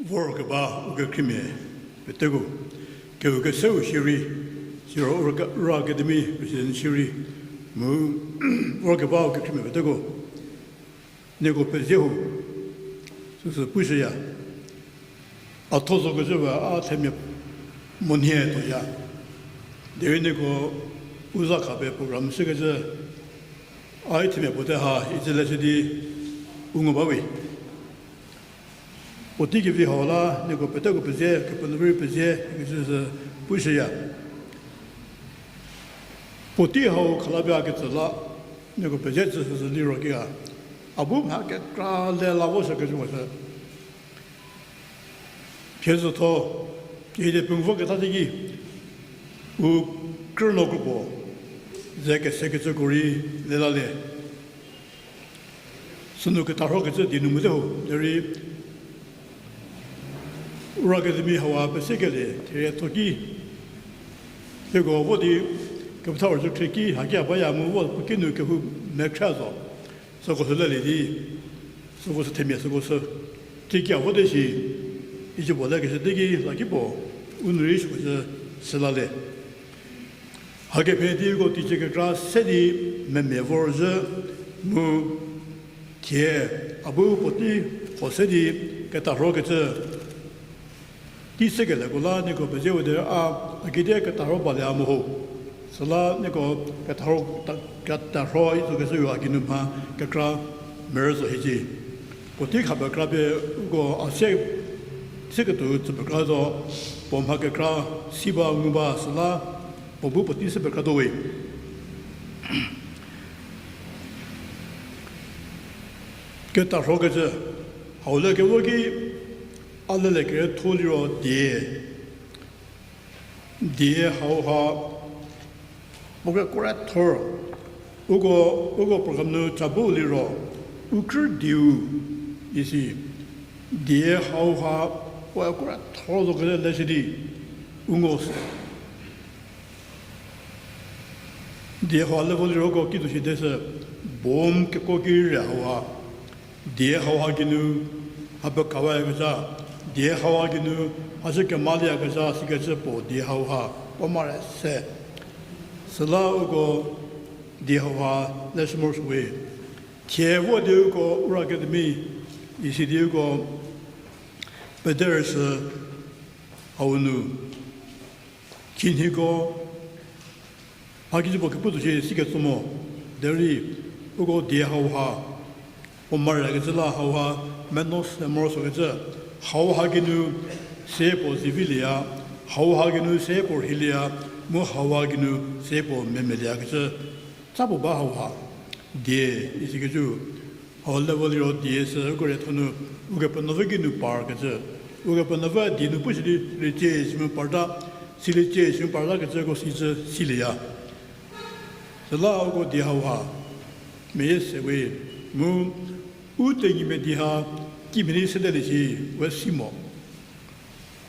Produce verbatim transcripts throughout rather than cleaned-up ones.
Vorkeba ukekhriemia peteko, kehou keseu shierei, siro Ura Academy President shierei, mu vorkeba ukekhriemia peteko, nieko pezie ho, süsü pushüya. A tho zokecü we a themia monhie tuoya. Derei nieko u za khapie program shükecü, a themia puote ha icü leshü di u ngu bawe. Puotei kevi hau la nieko peteko pezie, Kepenuopfü rei pezie ikecü sü pushüya. Puotei hau khalapie a ketsü la nieko pezie tsüshü liro ki a, a bu mha kekra le la voshükecü mo sü. Phiezütho, kehide pengou voketa teiki, u krünuo kropuo ze kesekecüko rei le lalie. Sünu ketarhokecü di nu mote ho derei, Ura Academy hauha pesikelie therietho ki, hieko vo di kepethau rüzhü khrie ki haki a baya mu vo puo kinu kehou mekhra zo. Süko sü lelie di, süko sü themia süko sü, teiki a vote shi, icü puo lekeshü teiki lakipuo, u nu rei süko sü, sü lalie. Hakemhie di uko teicie kekra se di memia vorzhü mu thie a bu puotei puo se di ketarhokecü tei sekelieko la nieko pezie we derei a, a kidi ketarho balie a mo ho. Süla nieko ketarho, ta-, ketarho izokecü a geinu mha kekra merü zo hiecie. Puotei khapie kra pie uko a se, seketuo tsüpie kra zo, puo mha kekra si ba ngu ba süla, puo bu puotei sepie kra tuo we. Ketarhokecü, hau le kevo ki, a lele kerietho liro die. Die hauha, puo kekuoretho, uko, uko program nu cha bu liro, u krü dieu, isi. Die hauha, puo kekuoretho zo kele leshü di, u ngo sü. Die hauha level liro uko kituo shi de sü, bomb kekuo ki re hauha. Die hauha geinu, ha pekawayakezha, die hauha geinu, ha chü kemalieyakezha sikecü puo die hauha, puo mare se. Süla uko die hauha leshü morosuowe. Thie vo di uko Ura Academy, isi di uko pederüshü hau nu. Khinhiko, mha kizü puo kepu tuo shi siketso mo, derei, uko die hauha, puo mare kecü la hauha, meno se morosuokecü, hauha geinu se puo zivilieya, hauha geinu se puo rhilieya, mu hauha geinu se puo memelieya kecü, tsa puo ba hauha, die, isikecü, hau level liro die sü uko rietho nu, Ukepenuopfü geinu parkecü, Ukepenuopfü die nu pu sidi, liecie si mu parta, siliecie si mu parta kecü uko sicü silieya. Süla uko die hauha, meyie se we, mu, u tenyimia die ha, kimhie di sedelie shi, we si mo.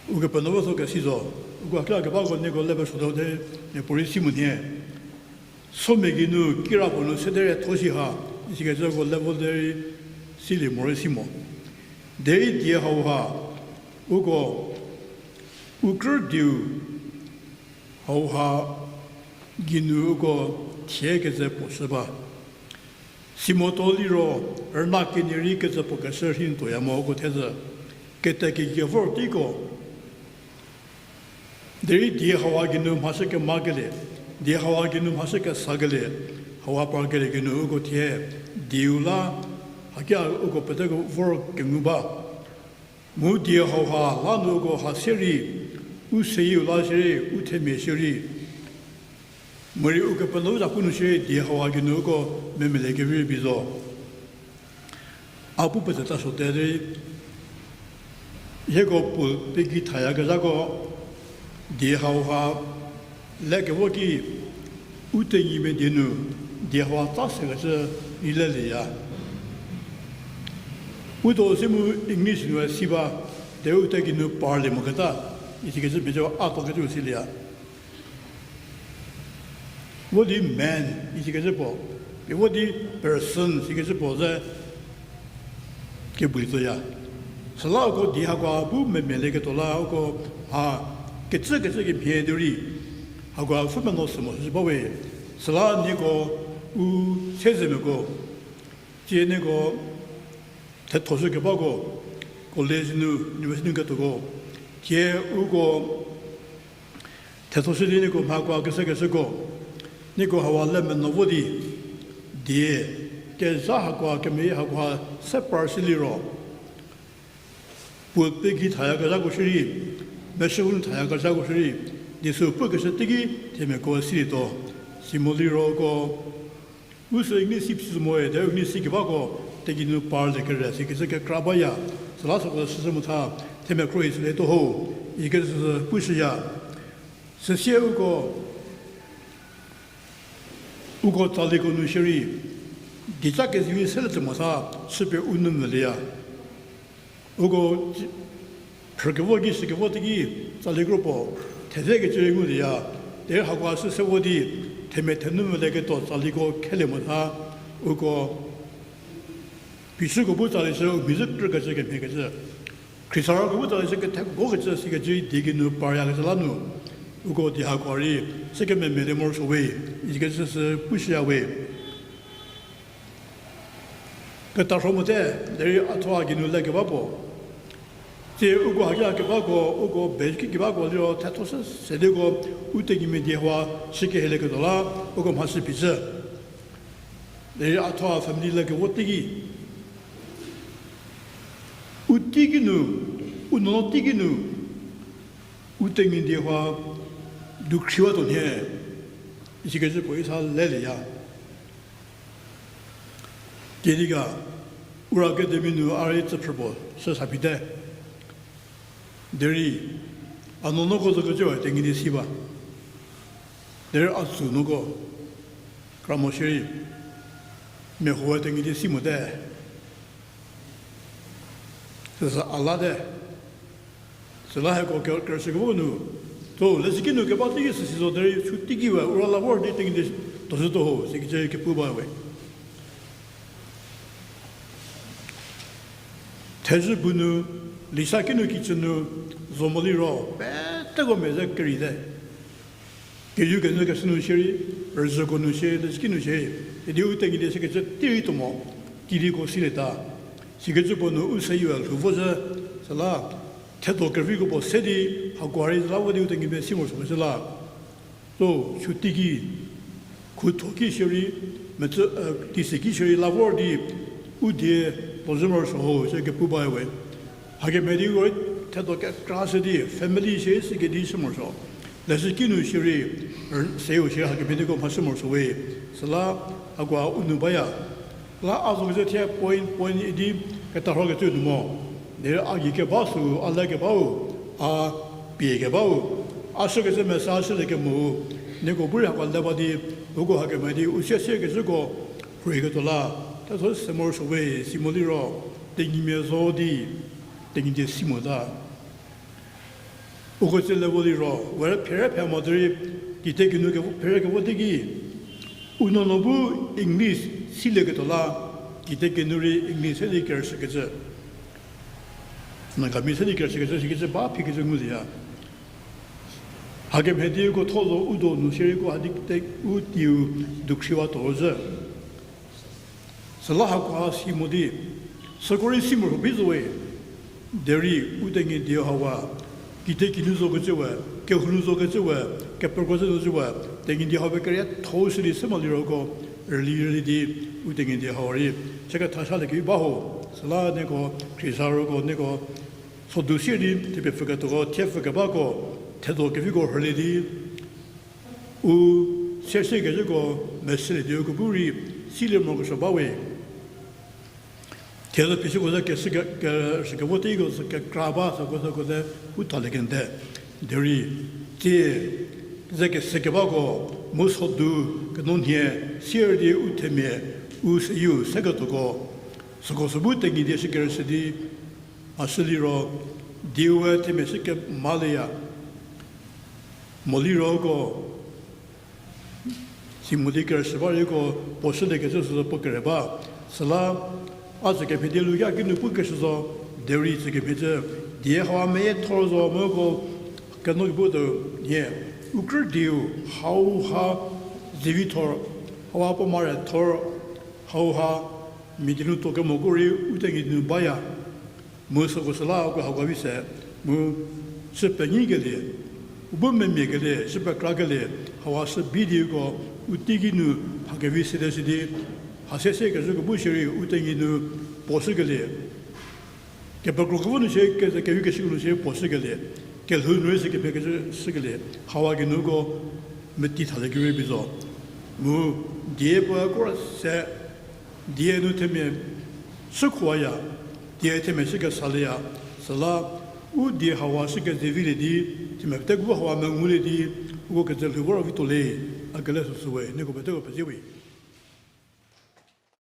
Ukepenuopfü so kesi zo, uko a kira kebako nieko level suotuo de, miapuorei si mo nhie. Somia geinu kira puo nu sederetho shi ha, isikecü uko level derei silie morei si mo. Derei die hauha, uko, u krü dieu, hauha geinu uko thie keze puo shü ba. Simotuo liro, rüna kenie rei keze puo keshü rhei tuoya mo uko thezü. Kete kekie vor teiko. Derei die hauha geinu mhashü kemakelie, die hauha geinu mhashü kesakelie, hauha parkelie geinu uko thie, dieu la, hakia uko peteko vor kengu ba. Mu die hauha la nu uko ha se rei, u seyieu la shierei, u themia shierei. Morei Ukepenuopfü zapu nu shierei die hauha geinu uko memeliekevi rei bi zo. A pu pezeta suote derei, hieko puo peki thayakezhako, die hauha, lekevo ki, u tenyimia die nu, die hauha tsa sekecü rei lelieya. U do si mu English nu si ba, derei u tegeinu parlie moketa, isikecü mhie a tuokecü silieya. Vo di man isikecü puo, pie vo di person sikecü puo ze kebulie zoya. Süla uko di hakoha bu memia lieketuo la uko mha kecü kecü kemhie di rei, hakoha pfhü meno sü mo shü bawe. Süla nieko u sezemiako, tie nieko thethoshü kebako, college nu, university nu ketuoko, tie uko thethoshü di nieko mhakoha kese kesüko, nieko hawa le meno vo di, die, kezha hakoha kemeyie hakoha se par shü liro, puo peki thayakezhako shierei, meshüu nu thayakezhako shierei, di sü pukeshü teiki themiako silietuo. Simo liro uko, u sü English si phi moe, derei English si kebako, teiki nu parlie kere sikecü kekra baya, süla süko süsü motha, themia khro hi sülietuo ho, ikecü sü pushüya. Süsie uko, uko tsaliko nu shierei, dieca kezivi selie tü motha, chüpie u nu mvülieya. Uko phrükevo ki shükevo teiki tsali kropuo thedze kecü rei ngulieya, derei hakoha sü se vo di themia thenu mvülieketuo tsaliko khelie motha, uko phichüko bu tsali shü u mhi zhü krükecü kemhiekecü, khriesarüko bu tsali shü kethegokecü sikecü die geinu paryakecü la nu, uko di hakoha rei sü kememia di morosuo we, ikecü sü pushüya we. Ketarho mote, derei a thuo a geinu le keba puo. Tsie uko haki a kebako, uko beki kebako liro thethoshü se di uko u tenyimia die hawa shü kehielieketuo la, uko mhasi phichü. Derei a thuo a family le kevo teiki, u teiki nu, u nuonuo teiki nu, u tenyidie hawa dukhriwatuo nhie, isikecü puo isa lelieya. Kediga, Ura Academy nu a rei tsüphrü puo shü sa phite. Derei, a nuonuoko zokecü we tenyidie si ba. Derei a tsünuoko, kra mo shierei, mia huoe tenyidie si mote. Süsü a late. Süla hieko ke-, kerüshü kevo nu, tso, leshüki nu keba teiki süsi zo derei, sü teiki we, ura la vor di tenyidie tuozhütuo ho, sikecü kepu ba we. Thezhü bu nu, lisa ki nu kicü nu, zo mo liro, peteko mia ze kerei te. Keyu kenyü keshü nu shierei, rüzhüko nu shierei, leshüki nu shierei, idi u tenyidie sikecü tei rei tuo mo, kidiko silieta. Sikecü puo nu u seyieu lhou vo zhü, süla, thedo keviko puo se di, hakoha rei la vo di u tenyimia si morosuo mecü la. Tso, sü teiki, khutho ki shierei, mecü, tisi ki shierei la vor di, u die, tuozhü morosuo ho, sü kepu ba we. Hakemhie di rei thedo kekra shü di, family shierei sü kedi shü morosuo. Leshüki nu shierei, seyieu shierei hakemhie diko mhashü morosuo we. Süla, hakoha u nu baya. La a zokecü thie point, point idi ketarhokecü nu mo. Derei a gei keba sü, a le kebau, a pie kebau. A shükecü mesa shülie kemo, nieko bu rei hako le ba di, uko hakemhie di u sie siekecüko, rheiketuo la, thetho se morosuo we, si mo liro, tenyimia zo di, tenyidie si mota. Uko tsie le vo liro, we rei phere phe mo derei, kite kinu kevo, phere kevo teiki, u nuonuo bu English silieketuo la, kite kinu rei English se di kerüshükecü, Nagamese se di kerüshükecü, sikecü ba phikecü ngulieya. Hakemhie di uko tho zo u donu shierei uko hadi te u tiu dukhriwatuo zhü. Süla hakoha si mo di, süko rei si morosuo bi zo we. Derei u tenyidie hawa, kite kinu zokecü we, kehou nu zokecü we, kepekro zhü zokecü we, tenyidie hawa kerietho shü di se mo liroko, rüli rüli di, u tenyidie hawa rei, chü kethashalie kevi ba ho, süla nieko, khriesarüko nieko, sodu sie di, thepie pfhüketuoko, thie pfhükebako, thedo keviko rhülie di, u, siesie kecüko, mesilie di uko bu rei, silie morokesuo ba we. Thie zo phi süko ze kesü ke, ke, sükevo teiko sü kekra ba süko süko ze u thalie kente. Derei, tsie, ze kesü kebako, mu sodu, keno nhie, sier di u themia, u seyieu seketuoko, süko sü bu tenyidie shü kerüshü di, a shü liro, dieu we themia shü kemalieya. Mo liroko, si mo di kerüshü ba rei uko puo shüliekecü sü puo kere ba. Süla, a sü kemhie di luya kinu pukeshü zo, Derei tsükemhie cü, die hawa meyie thor zo mu ko keno kepu tuo, nie, u krü dieu, hauha, zivi thor, hawa puo mare thor, hauha, mia die nu tuo kemoko rei u tenyidie nu baya. Mu süko süla uko hauha vi se, mu, chü penyikelie, u bu memia kelie, chü pekra kelie, hawa sü bi di uko, u teiki nu, mha kevi sede sidi, ha se se kezhü kebu shierei u tenyidie nu, puo shükelie. Kepekro kevo nu shie, keze kevi keshüko nu shie puo shükelie, kelhou nu rei sü kepekecü shükelie, hawa geinu uko meti thalie kevi bi zo. Mu die puo kora se, die nu themia shükhuaya, die themia shükesalieya, süla u die hawa shükezevilie di, themia pete kebu hawa mengulie di, uko keze lhou vor vituo le, a kele süsü we, nieko peteko pezie we.